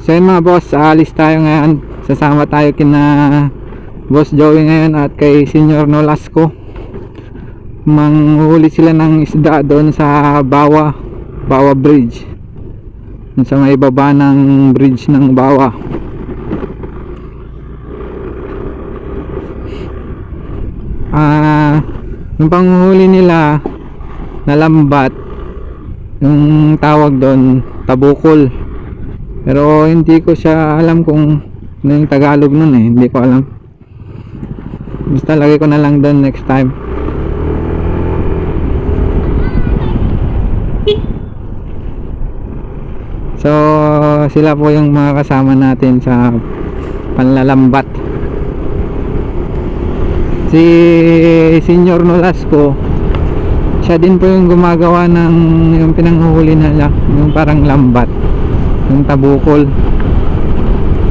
So yun mga boss, aalis tayo ngayon. Sasama tayo kina Boss Joey ngayon at kay Senior Nolasco. Manghuli sila ng isda doon sa Bawa Bridge, doon sa may baba ng bridge ng Bawa. Yung panghuli nila na lambat, yung tawag doon tabukol, pero hindi ko siya alam kung ano yung Tagalog nun hindi ko alam. Basta lagay ko na lang doon next time. So sila po yung mga kasama natin sa panlalambat. Si Senior Nolasco, siya din po yung gumagawa ng yung pinanghuli nila, yung parang lambat, yung tabukol.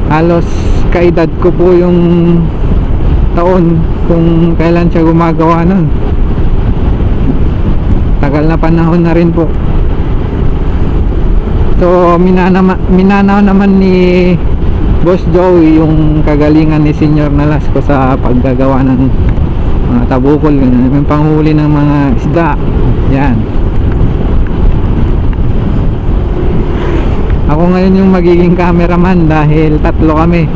Halos kaedad ko po yung taon kung kailan siya gumagawa nun. Tagal na panahon na rin po. So minanaw naman ni Boss Joey yung kagalingan ni Senior Nolasco sa paggagawa ng mga tabukol, yung panghuli ng mga isda. Yan. Ako ngayon yung magiging cameraman dahil tatlo kami.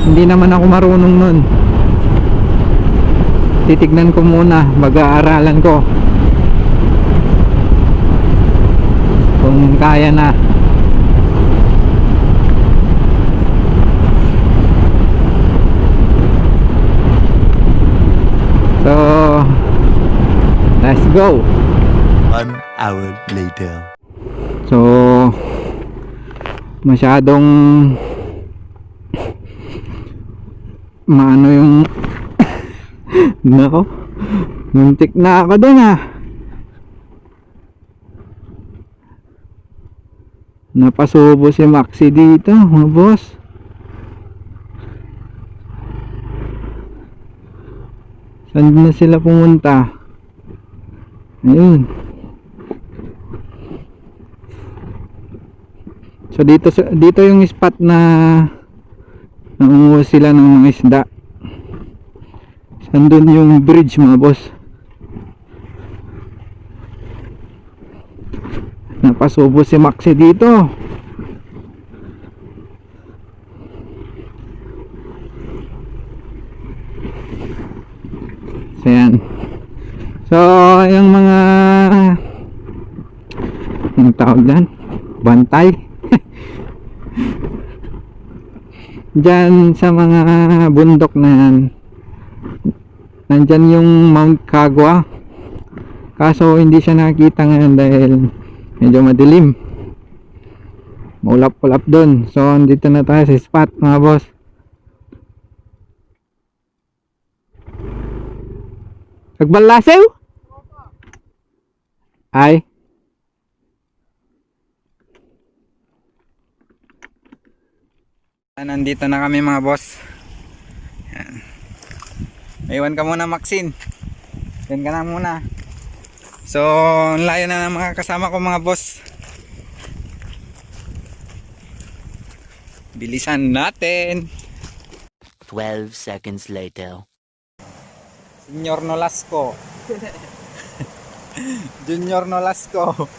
Hindi naman ako marunong nun. Titignan ko muna, mag-aaralan ko kung kaya na. So let's go. 1 hour later. So masyadong maano yung nako, muntik na ako dun napasubo si Maxi dito mga boss. Saan na sila pumunta? Ayun. So dito yung spot na nangunguha sila ng mga isda. Sandun yung bridge mga boss. Napasubo si Maxi dito. So yan. So yung mga yung tawag dyan, bantay dyan sa mga bundok na yan, nandyan yung Mount Kagwa, kaso hindi siya nakikita ngayon dahil medyo madilim, maulap-ulap dun. So andito na tayo sa spot mga boss. Nagbalasew? Ay nandito na kami mga boss. Yan. Iwan ka muna Maxine. Yan ka na muna. So layo na ng mga kasama ko mga boss. Bilisan natin. 12 seconds later. Senior Nolasco. Junior Nolasco.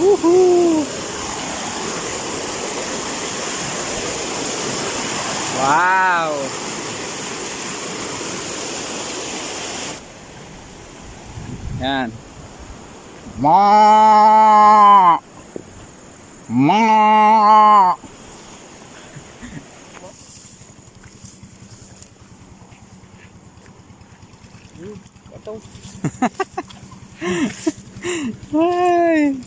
Woohoo! Wow! Yan. Ma! Ma! Ito. Ay!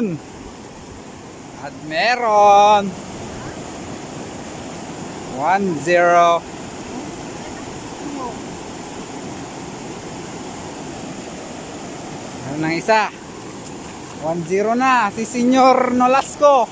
Yun! At meron! 1-0. Meron ng isa. 1-0 na si Senyor Nolasco.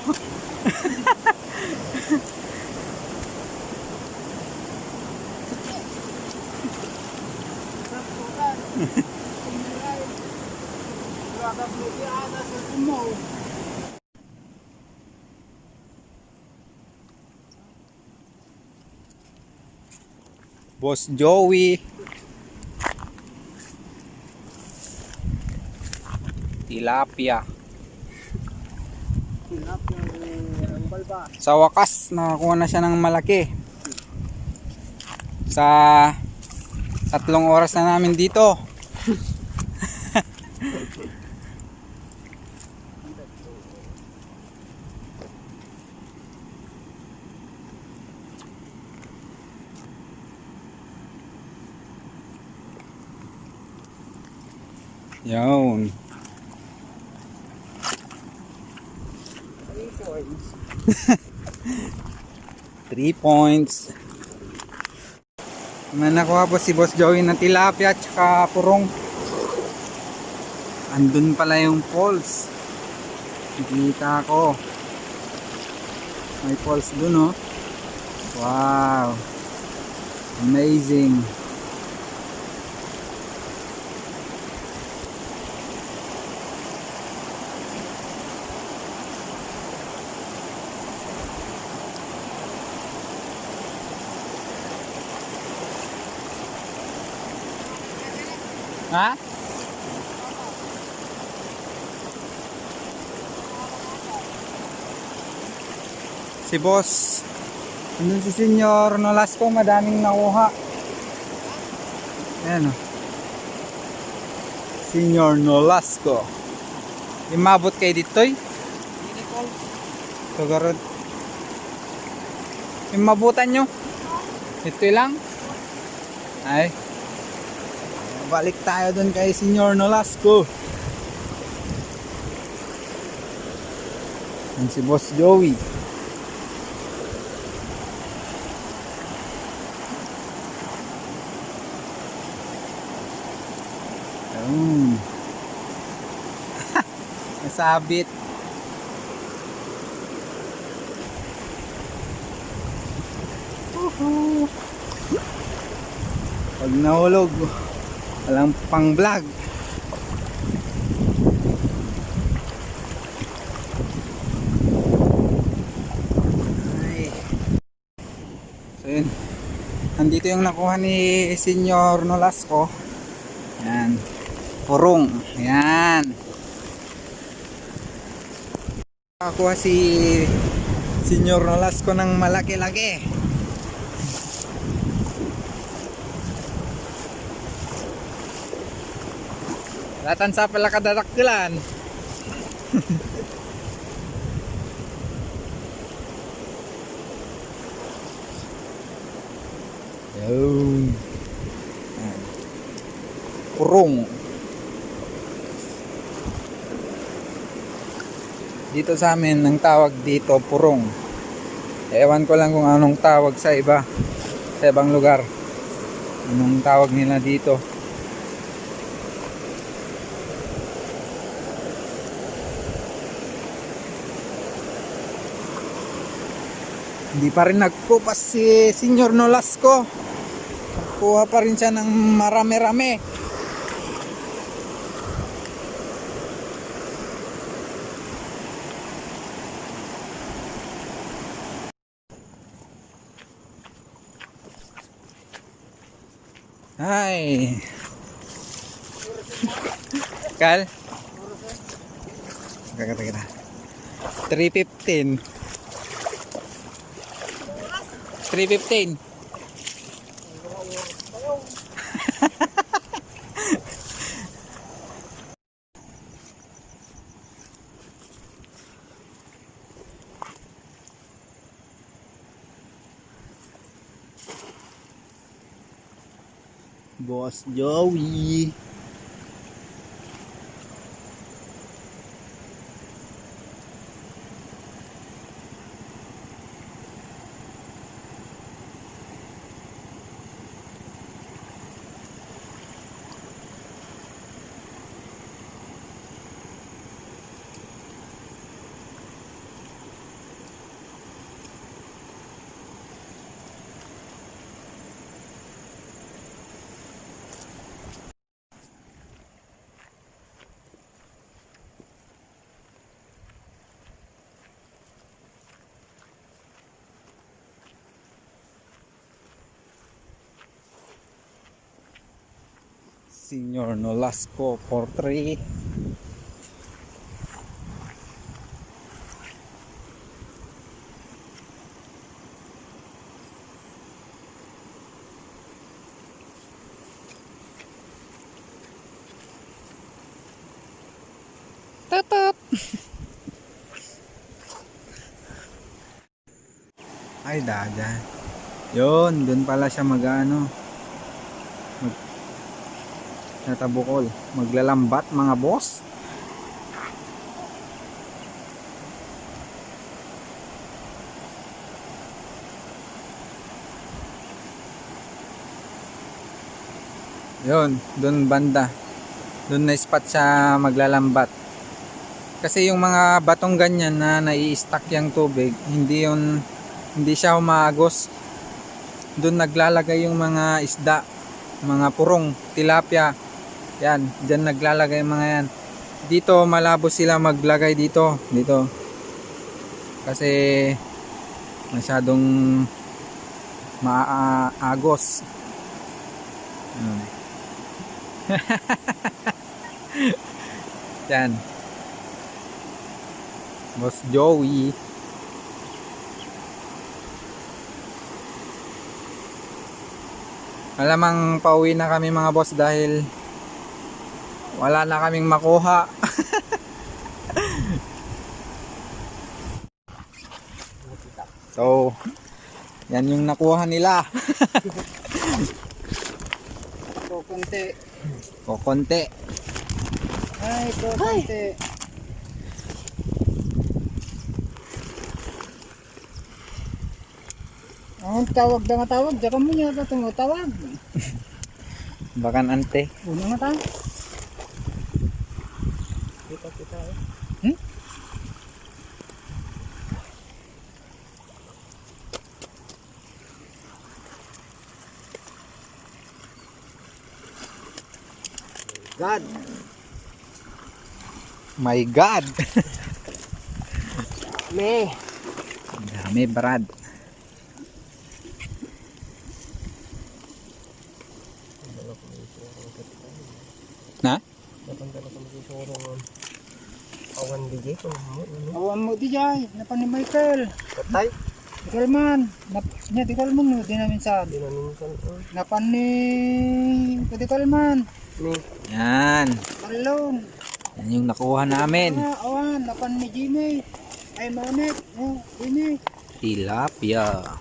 Boss Joey. Tilapia. Sa wakas, nakakuha na siya ng malaki. Sa 3 oras na namin dito. Yun. 3 points. May nakuha po si Boss Joey na tilapia at saka purong. Andun pala yung falls. Nakita ko. May falls dun, oh. Wow. Amazing. Ha? Si boss. Andun si Senyor Nolasco, madaming nakuha. Ayan o. Senyor Nolasco. Imabot kayo dito'y? Tugarod. Imabutan nyo? Ito'y lang? Ay. Balik tayo dun kay Senyor Nolasco. Yan si Boss Joey. Nasabit. Pag nahulog, walang pang vlog. Ay. So yun, nandito yung nakuha ni Senyor Nolasco. Yan, purong. Yan, nakakuha si Senyor Nolasco ng malaki-laki. Latan sa pala kadadakkelan. Yun. Purong. Dito sa amin, ang tawag dito, purong. Ewan ko lang kung anong tawag sa iba, sa ibang lugar. Anong tawag nila dito. Hindi pa rin nagpupas si Senyor Nolasco. Kuha pa rin siya ng marami-rami. Ay. Kal? Teka. 315. 315. Boss Joey. Senior Nolasco for 3. Tutup. Ay, daga. Yun, dun pala siya mag-ano. Natabukol. Maglalambat mga boss. Yun, dun banda. Dun na spot siya maglalambat. Kasi yung mga batong ganyan na nai-stack yung tubig, hindi siya umaagos. Doon naglalagay yung mga isda, mga purong, tilapia. Yan, diyan naglalagay mga yan. Dito malabo sila maglagay dito. Kasi masyadong maagos. Yan. Boss Joey. Malamang pauwi na kami mga boss dahil wala na kaming makuha. So, yan yung nakuha nila. Kokonte. Ay, kokonte. Ang tawag na nga tawag, diyan mo niya itong tawag. Bakan ante. Una nga tawag. Kita eh. God. My God. Me. Dami Brad. Na? Awan mo di jay, napan ni Michael. Patay? Michael man. Nya di kalman no, di namin sa. Napan ni Michael man. Ni. Yan. Alone. Yan yung nakuha namin. Awan, napan ni Jimmy. Ay Manek, Jimmy. Tilapia.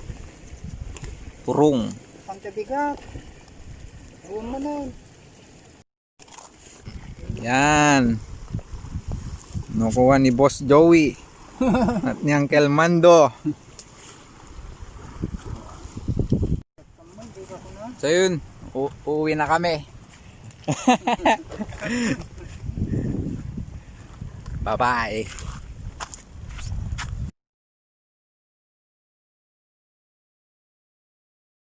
Purong. Pantabigat. Awan mo na. Yan. Nakuha ni Boss Joey. At ni Uncle Mando. So yun, uuwi na kami. Bye bye.